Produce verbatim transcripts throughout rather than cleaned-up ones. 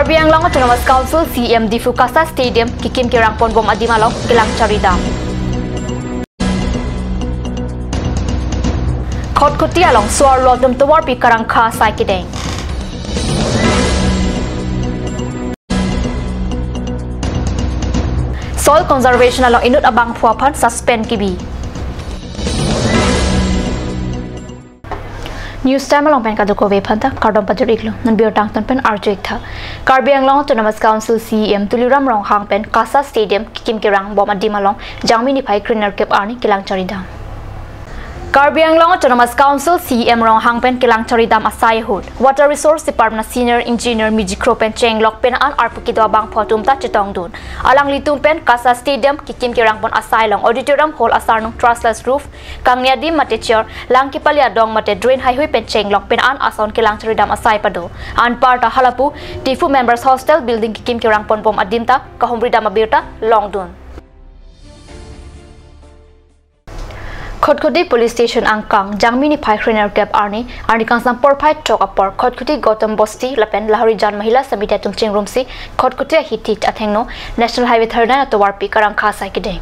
Karbi Anglong Autonomous Council C E M Diphu KASA Stadium kikim kirang ponbom adim along kelang charidam. Khatkhati along so-arlo atum tovarpi karangkha asai kedeng. Soil conservation along inut abangphu aphan suspend kibi. News Time along pen kadokave aphanta kardom pajir-iklo. Non birta angton pen arju-iktha. Karbi Anglong Autonomous Council C E M Tuliram Ronghang pen KASA Stadium kikim kirang bom adim along Jangmi niphai krenerkep arni kelang charidam. Karbi Anglong Autonomous Council C E M Ronghang pen kelang charidam asai ahut Water Resource Department Senior Engineer Mijikro pen chenglok penang an arpu kedo abangphu atum ta chetongdun. Alanglitum pen KASA Stadium kikim kirang pon asai along auditorium hall asarnung trustless roof, kangni adim mate chair, lang kepali adong mate drain heihui pen chenglok penang an ason kelang charidam asai pado. Anparta halapu Diphu Members Hostel building kikim kirang ponbom adim ta kahumridam abirta longdun. Khatkhati Police Station angkang Jangmi niphai krenerkep arni, arni kangsam porphai throk apor Khatkhati Gautam Bosti lapen Lahorijan Mahila Samiti atum chingrumsi Khatkhati ahithi athengno National Highway thirty-nine atovarpi karangkha asai kedeng.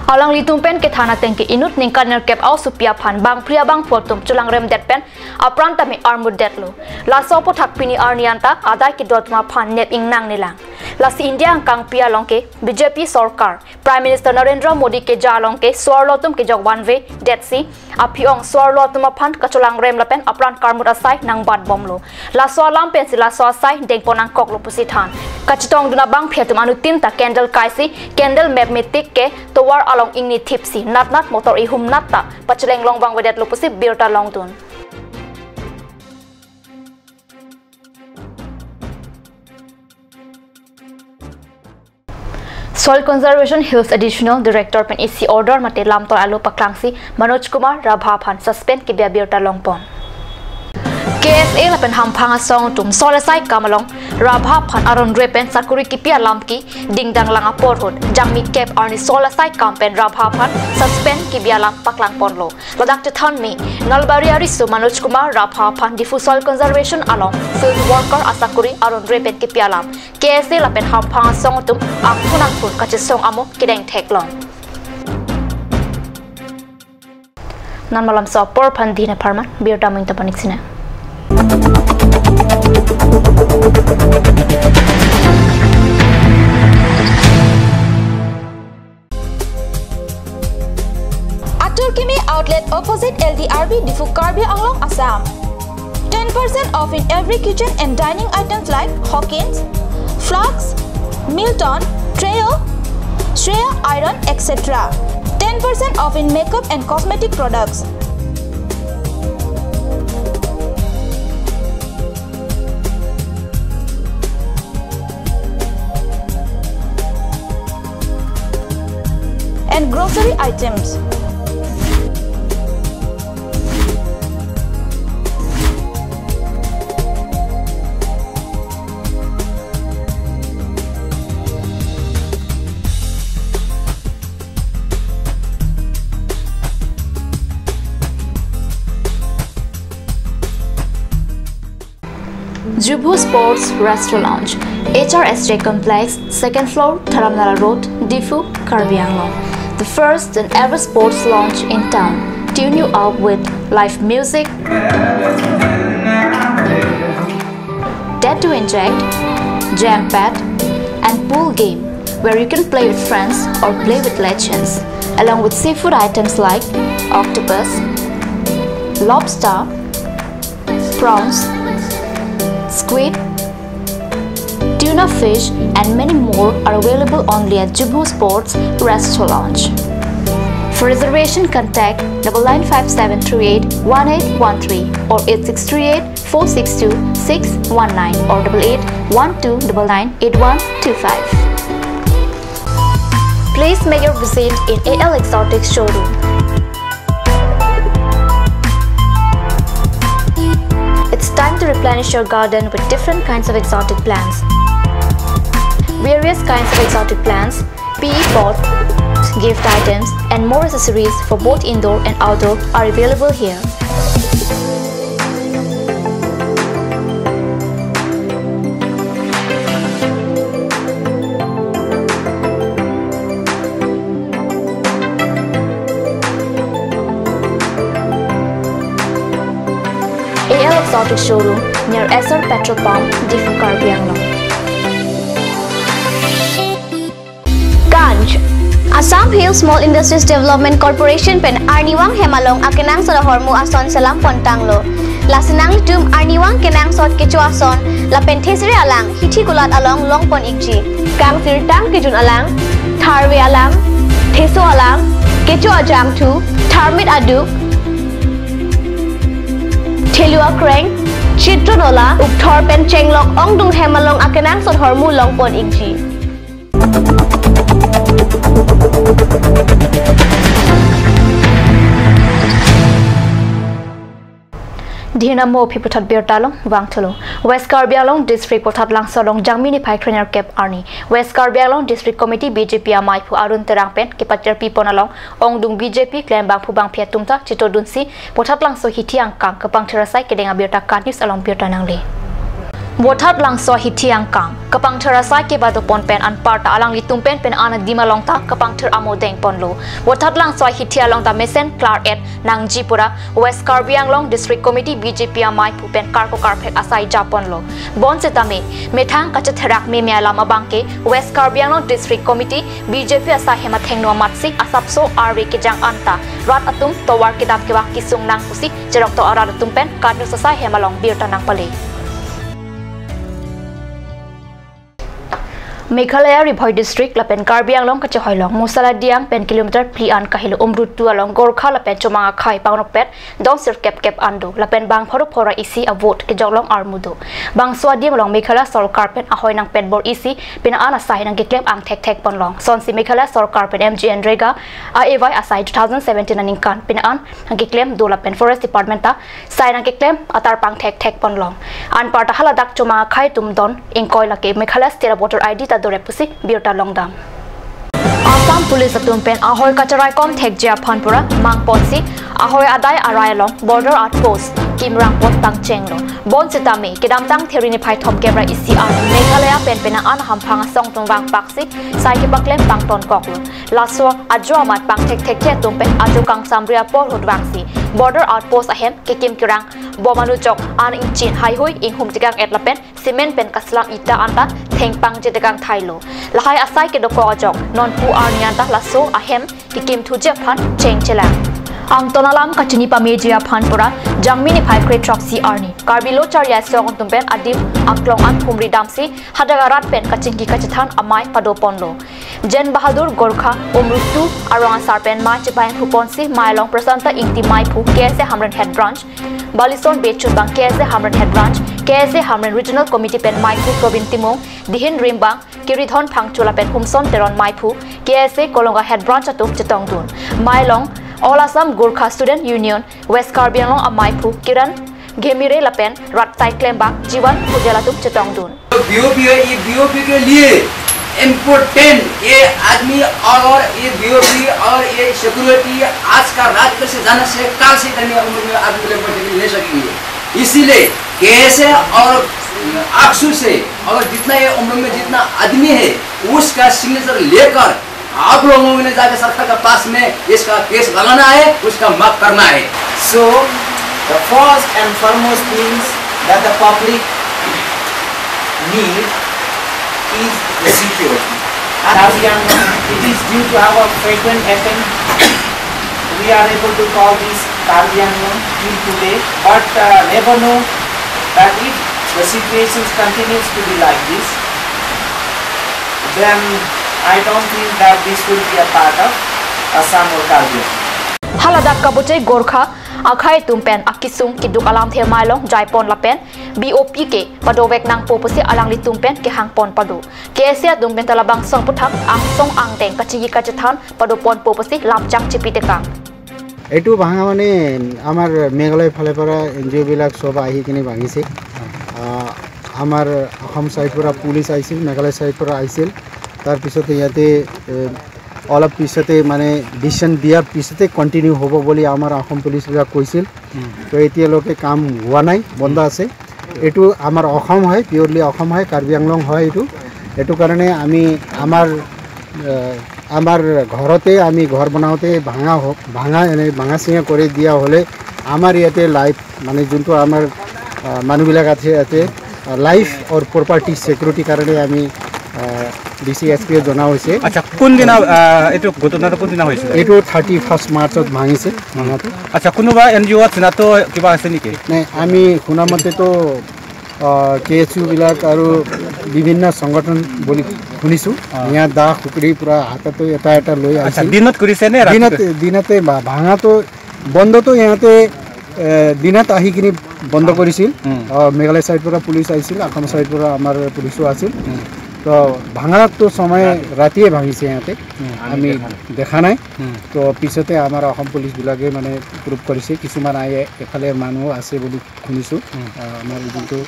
Alanglitum pen kethan ateng ke inut ningkan nerkep aosopi aphan bangphli abangphu atum cholangremdet pen apran tame armutdetlo. Laso aphuthak pini arni anta adai kedo atum aphan nep-ingnang nelang. Lasi India angkangpi along ke B J P sorkar, Prime Minister Narendra Modi keja along ke so-arlo atum kejok vanvedetsi aphi-ong so-arlo atum aphan kacholangrem lapen apran karmut asai nangbatbomlo. Laso alam pensi laso asai dengpon nangkoklo pusi than. Kachetongdun abangphi atum anuttin ta candle kaisi candle mep metik ke tovar along ingni thipsi natnat motor ihumnat ta pacheleng long vangvedetlo pusi birta longdun. Soil Conservation Hills Additional Director pen isi order mate lamtoi alo paklangsi Manoj Kumar Rabha aphan suspend kibi abirta longpon. K S A lapen hamphang asong atum soil asai kam along Rabha aphan aron re pen sakuri kipi alam keding danglang apor ahut Jangmi kep arni soil asai kam pen Rabha aphan suspend kibi alam paklangponlo. Ladak chethanme Nalbari ariso Manoj Kumar Rabha aphan Diphu Soil Conservation along field worker asakuri aron re pen kipi alam K S A lapen hamphang asong atum angthun angthun kachesong amo kedeng theklong. Non malam so apor aphan dina pharman birta ming tapanik sina. Atur Kimi Outlet opposite L D R B Diphu, Karbi Anglong, Assam. Ten percent off in every kitchen and dining items like Hawkins, flasks, Milton, Trio, Shreya iron, et cetera. Ten percent off in makeup and cosmetic products. And grocery items. Jubhu Sports Restaurant Lounge, H R S J Complex, second floor, Dharamnala Road, Diphu, Karbi Anglong. The first and ever sports lounge in town. Tune you up with live music, Dare to Inject, Jam Pad, and pool game, where you can play with friends or play with legends, along with seafood items like octopus, lobster, prawns, squid, tuna fish, and many more are available only at Jubhu Sports Restaurant Lounge. For reservation, contact double nine five seven three eight one eight one three or eight six three eight four six two six one nine or double eight one two double nine eight one two five. Please make your visit in A L Exotic Showroom. It's time to replenish your garden with different kinds of exotic plants. Various kinds of exotic plants, P E pots, gift items, and more accessories for both indoor and outdoor are available here. Auto Showroom near Esso Petrol Pump, Diphu, Karbi Anglong. Ganj. Assam Hill Small Industries Development Corporation pen arnivang hem along akenangsot ahormu ason selam pon tanglo. Lasi nanglitum arnivang kenangsot kecho ason lapen thesere alang hithi kulat along longpon ikji. Kangsirtang kejun alang, tharve alang, theso alang, kecho ajangthu, tharmit aduk, thelu akreng, chitro nola, ukthor pen chenglok ongdung hem along akenangsot ahormu longpon ikji. Dina mo phi puthot birta along vangthulo. West Karbi Anglong District Bothatlangso along Jangmi niphai krenerkep arni West Karbi Anglong District Committee B J P amaiphu Arun Terang pen kepacherpi pon along ongdung B J P klembangphu bangphi atum ta chitodunsi Bothatlangso hithi angkang kepangthir asai kedeng abirta Kat News along birta nangle. Bothatlangso hithi angkang kepangthir asai kebado pon pen anparta alanglitum pen pen an adim along ta kepangthir amo deng ponlo. Bothatlangso hithi along ta mesen klar-et nangji pura West Karbi Anglong District Committee B J P amaiphu pen karko karphek asai japonlo. Bonsetame methang kachetherak meme alam abangke West Karbi Anglong District Committee B J P asai hem athengno amatsi asapso arve kejang anta rat atum tovar kedam kevak kesung nang pusi cheroktok arat atum pen Kat News asai hem along birta nangpale. Meghalaya Ri Bhoi District lapen Karbi Anglong kachehoi along Musala Diang pen kilometer phli an kahelo Umrutu along Gorkha lapen Chomang akhai pangrokpet don sirkep kep an do lapen bang pharo phora isi a-vote kejoklong armu do. Bangso adim along Meghalaya sorkar pen ahoi nangpet bor isi pina an asai nangkeklem angthek thek ponlong. Sonsi Meghalaya sorkar pen M G N R E G A a-ewai asai two thousand seventeen aningkan pina an nangkeklem do lapen Forest Department ta sai nangkeklem atar pangthek thek ponlong. Anparta haladak Chomang akhai atum don ingkoi lake Meghalaya State Voter I D ta dorep pusi birta longdam. Assam Police atum pen ahoi kacherai kom thekji aphan pura mang ponsi ahoi adai arai along border outpost kimrang pon tangchenglo. Bonsetame kedamtang Theri niphai thomkep ra isi an Meghalaya pen pena an hamphang asong atum vangpaksi sai kepaklem pangton koklo. Laso ajo amat pangthek thek ke atum pen ajo kangsamri apor ahut vangsi border outpost ahem kekim kerang bom anu chok an ingchin haihui inghum tekang et lapen cement pen kaslam ita anta thengpangji tekang thailo. Lahai asai kedokok ajok nonpu arni anta laso ahem kekimthuji aphan chengchelang. Angton alam kachini pameji aphan pura Jangmi niphai kre throksi arni Karbi Lo Charli Asong atum pen adim aklong an humri damsi hadak arat pen kachingki kachethan amei pado ponlo. Jen Bahadur Gorkha Umrutu arong asar pen mei chepahengphu ponsi mei along Prasanta Ingti meiphu K S A Hamren Head Branch, Balison Bechut bang K S A Hamren Head Branch, K S A Hamren Regional Committee pen meiphu Probin Timung, Dihin Rimbang, Kiridhon Phangcho lapen Humson Teron meiphu K S A Kolonga Head Branch atum chetongdun. Mei along All Assam Gorkha Student Union West Karbi Anglong ameiphu Kiran Ghemire lapen rat tai klembang Jiwan Phujel atum chetongdun. BOP है, ये बीओपी के लिए इम्पोर्टेंट ये आदमी और, और ये बीओपी और ये सिक्योरिटी आज का रात से जाना से काल से इतनी उम्र में आदमी को इम्पोर्टेंट ले सकेंगे। इसीलिए कैसे और अक्सू से और जितना ये उम्र में जितना आदमी है उसका सिग्नेचर लेकर आप लोगों ने जाके सरकार के पास में इसका केस लगाना है, उसका माफ करना है। So, the first and foremost things that the public need is the security. And as young, it is due to our frequent attempt, we are able to call this Karbi Anglong till today, but uh, never know that if the situation continues to be like this, then I don't think that this will be a part of Assam or Karbi Anglong. Haladak kabuchai Gorkha akhai atum pen akesung keduk alamthe mei along jaipon lapen B O P ke padovek nangpo pusi alanglitum pen kehangpon pado. K S A atum pen ta labangso aphuthak angsong angdeng kachingki kachethan padoponpo pusi lamchak chipi tekang. এইটো ভাঙা মানে আমাৰ মেঘালয় ফালৰ পৰা N G অ' বিলাক চব আহি কিনে ভাঙিছে। আহ, আমাৰ অসম চাইড পৰা পুলিচ আহিছিল, মেঘালয় চাইড পৰা আহিছিল। তাৰপিছতে ইয়াতে, এ, অলপ পিছতে মানে ডিচিশ্যন দিয়াৰ পিছতে কণ্টিনিউ হ'ব বুলি আমাৰ অসম পুলিচবিলাক কৈছিল। তো এতিয়ালৈকে কাম হোৱা নাই, বন্ধ আছে। এইটো আমাৰ অসম হয়, পিয়ৰলি অসম হয়, কাৰ্বি আংলং হয় এইটো। এইটো কাৰণে আমি আমাৰ, আহ, আমাৰ ঘৰতে আমি ঘৰ বনাওঁতে ভাঙা হওক, ভাঙা, এনে ভাঙা চিঙা কৰি দিয়া হ'লে আমাৰ ইয়াতে লাইফ, মানে যোনটো আমাৰ, আহ, আহ, মানুহবিলাক আছে ইয়াতে, আহ, লাইফ আৰু প্ৰপাৰ্টি ছিকিউৰিটিৰ কাৰণে আমি, আহ, ডি চি এছ পি জনা হৈছে। আচ্ছা, কোনদিনা, আহ, এইটো ঘটনাটো কোনদিনা হৈছিলে? এইটো থাৰ্টি ফাৰ্ষ্ট মাৰ্চত ভাঙিছে, ভাঙাটো। আচ্ছা, কোনোবা এন জি অ' চিনাক্ত কিবা আছে নেকি? নাই, আমি শুনা মতেতো, আহ, কে এছ ইউ বিলাক আৰু বিভিন্ন সংগঠন বুলি শুনিছো। অ। ইয়াত দা খুকুৰি পুৰা হাততো এটা এটা লৈ আচ্ছা, আহিছিল। দিনত কৰিছে নে ৰাতি? দিনত, দিনতে বা-, ভাঙাটো বন্ধটো ইয়াতে, এ, দিনত আহি কিনি বন্ধ কৰিছিল। উম। অ, মেঘালয় চাইড পৰা পুলিচ আহিছিল, অসম চাইড পৰা আমাৰ পুলিচো আছিল। উম। তো ভাঙাটো সময় ৰাতিয়ে ভাঙিছে ইয়াতে। উম। আমি দেখা নাই। উম। তো পিছতে আমাৰ অসম পুলিচবিলাকে মানে প্ৰুভ কৰিছে, কিছুমান আহে, এফালে মানুহ আছে বুলি শুনিছো। উম। আহ, আমাৰ যোনটো,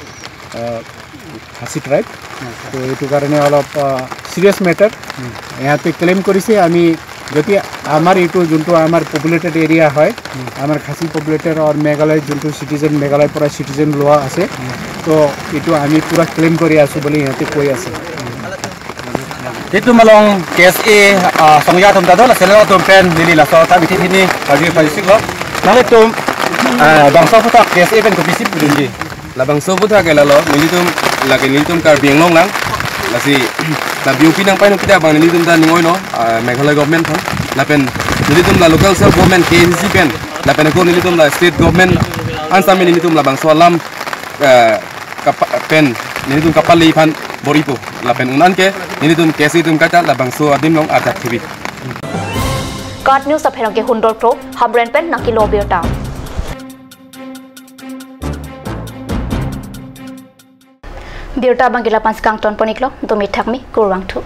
আহ, খাচী ট্ৰাইব। উম। তো এইটো কাৰণে অলপ, আহ, চিৰিয়াছ মেটাৰ। উম। ইয়াতে ক্লেইম কৰিছে আমি, যদি আমাৰ এইটো যোনটো আমাৰ পপুলেটেড এৰিয়া হয়, উম। আমাৰ খাচী পপুলেটেড আৰু মেঘালয় যোনটো চিটিজেন, মেঘালয়ৰ পৰা চিটিজেন লোৱা আছে, উম। তো এইটো আমি পুৰা ক্লেইম কৰি আছো বুলি সিহঁতে কৈ আছে। Nelitum along K S A, ah, songja atum ta do, laso atum pen neli laso ta bithi thini pagi pagi sik lo. Nanglitum, ah, bangso aphuthak K S A pen kopisi pudunji? Labangso aphuthak ke lalo, nelitum lake nelitum Karbi Anglong lang. Lasi la B O P nangpai nangkida abang nelitum ta ning-oilo, ah, Meghalaya government aphan. Lapen nelitum la local self government K A C C pen. Lapen ako nelitum la state government an sami nelitum labangso alam, ah, kapa-, pen nelitum kapale aphan bor-ipo. Lapen un-an ke nelitum K S A atum kaita labangso adim along arjak thebi. KAT News apherong ke hundol pro, Hamren pen nangkelo birta. Birta abang ke lapu-an si kangton pon-iklo, dumi thakmi, kurvangthu.